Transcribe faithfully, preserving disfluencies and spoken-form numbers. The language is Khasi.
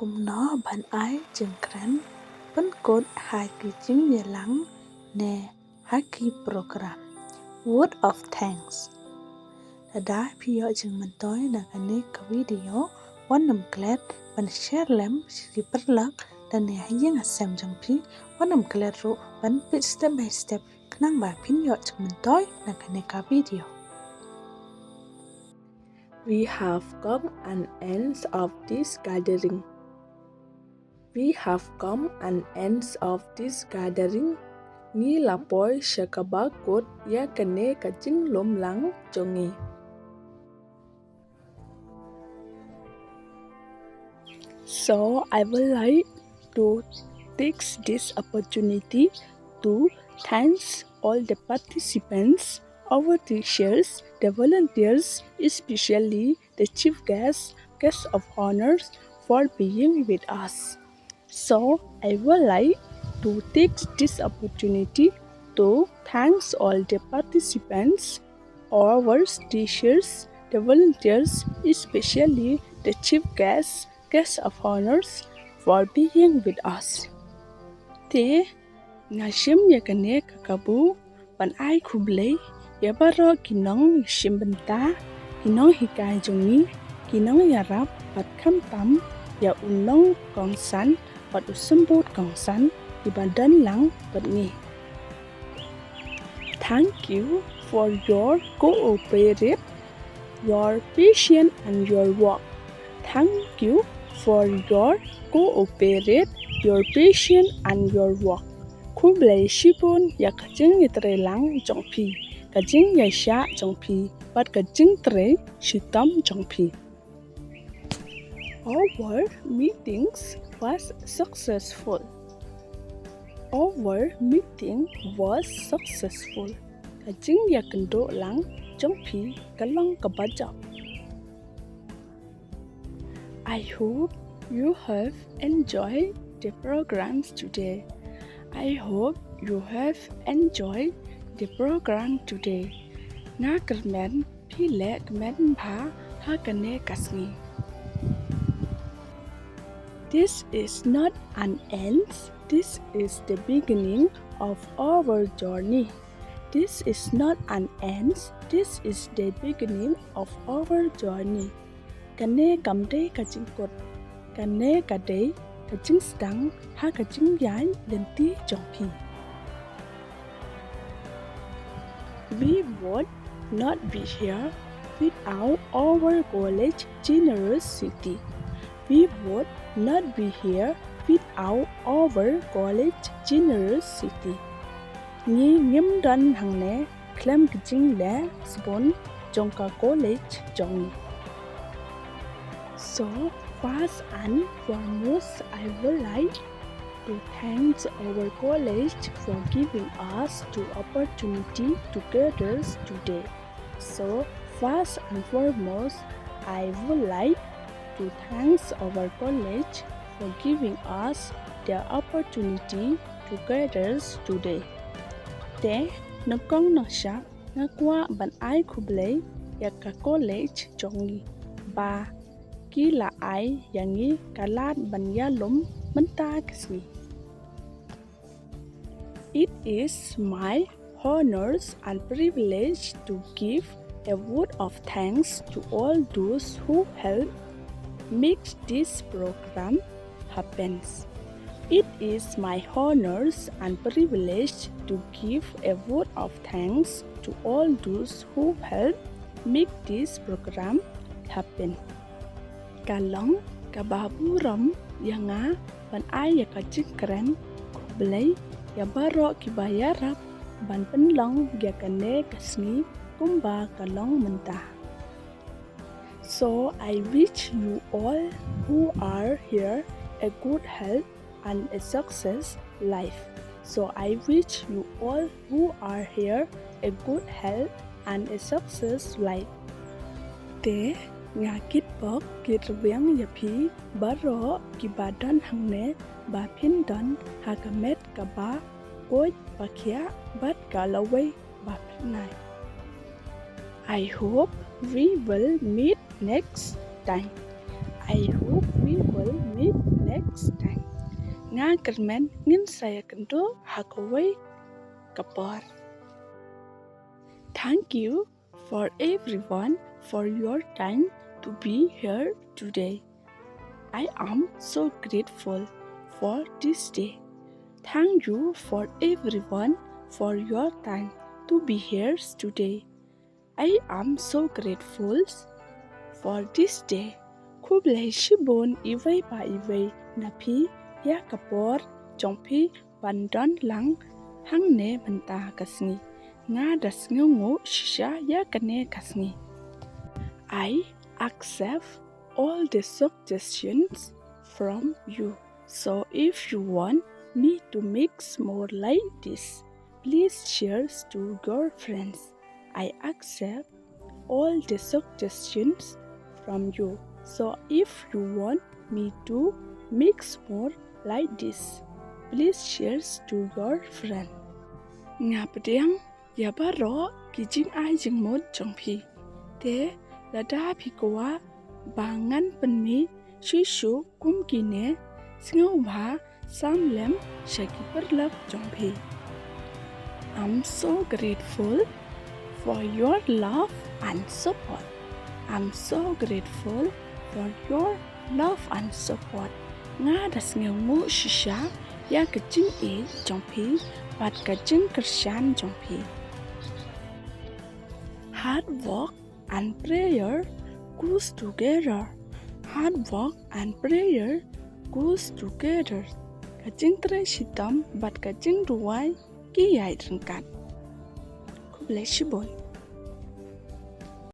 Kumno ban ai jingkren pynkut ha ki jingïalang ne ha ki program. Word of thanks. Lada phi ïoh jingmyntoi na kane ka video, wat nym klet ban share lem sha ki paralok lane ha ïing ha sem jong phi, wat nym klet ruh ban peit step by step khnang ba phin ïoh jingmyntoi na kane ka video. We have come an end of this gathering. We have come an end of this gathering. Ngi la poi sha kaba kut ïa kane ka jinglum lang jong ngi. So I would like to take this opportunity to thanks all the participants, our teachers, the volunteers, especially the chief guest, guest of honors, for being with us. So I would like to take this opportunity to thanks all the participants, our teachers, the volunteers, especially the chief guest, guest of honors, for being with us. Te nga shim ïa kane ka kabu ban ai khublei ïa baroh ki nongshim bynta, ki nonghikai jong ngi, ki nongïarap bad khamtam ïa u nongkongsan bad u symbud kongsan kiba don lang bad ngi. Thank you for your cooperate, your patient and your work. Thank you for your cooperate, your patient and your work. Khublei shibun ïa ka jingïatreilang jong phi, ka jingïaishah jong phi bad ka jingtrei shitom jong phi. Our meetings was successful. Our meeting was successful. Ka jingïakynduh lang jong phi ka long kaba jop. I hope you have enjoyed the programs today. I hope you have enjoyed the program today. Nga kyrmen phi leh kmen bha ha kane ka sngi. This is not an end, this is the beginning of our journey. This is not an end, this is the beginning of our journey. Kane kam dei ka jingkut, kane ka dei ka jingsdang ha ka jingïaid lynti jong phi. We would not be here without our college generosity. We would not be here without our college generosity. Ngi ngim don hangne khlem ka jingleh sbun jong ka college jong ngi. So, first and foremost, I would like to thank our college for giving us the opportunity to gather today. So, first and foremost, I would like to thank our college for giving us the opportunity to gather today. Te, nyngkong nyngshap, nga kwah ban ai khublei ïa ka college jong ngi ba ki la ai ïa ngi ka lad ban ïalum mynta ka sngi. It is my honors and privilege to give a word of thanks to all those who help make this program happens. It is my honors and privilege to give a word of thanks to all those who help make this program happen. Ka long kaba burom ïa nga ban ai ïa ka jingkren khublei ïa baroh kiba ïarap ban pynlong ïa kane ka sngi kumba ka long mynta. So I wish you all who are here a good health and a success life. So I wish you all who are here a good health and a success life. Te nga kitbok kitrwiang ïa phi baroh kiba don hangne ba phin don ha ka met kaba koit ba khiah bad ka lawei ba pyrnai. I hope we will meet next time. I hope we will meet next time. Nga kyrmen ngin sa ïakynduh ha kawei ka por. Thank you for everyone for your time to be here today. I am so grateful for this day. Thank you for everyone for your time to be here today. I am so grateful for this day. Khublei shibun iwei pa iwei na phi ïa ka por jong phi ban don lang hangne mynta ka sngi. Nga da sngewnguh shisha ïa kane ka sngi. I accept all the suggestions from you. So if you want me to make more like this, please share to your friends. I accept all the suggestions from you. So if you want me to make more like this, please share to your friend. Nga pdiang ïa baroh ki jingai jingmut jong phi. Te lada phi kwah ba ngan pynmih shuh shuh kum kine, sngewbha sam lem sha ki paralok jong phi. I'm so grateful for your love and support. I'm so grateful for your love and support. Nga da sngewnguh shisha ïa ka jingïeit jong phi bad ka jingkyrshan jong phi. Hard work and prayer goes together. Hard work and prayer goes together. Ka jingtrei shitom bad ka jingduwai ki ïaid ryngkat. Khublei shibun.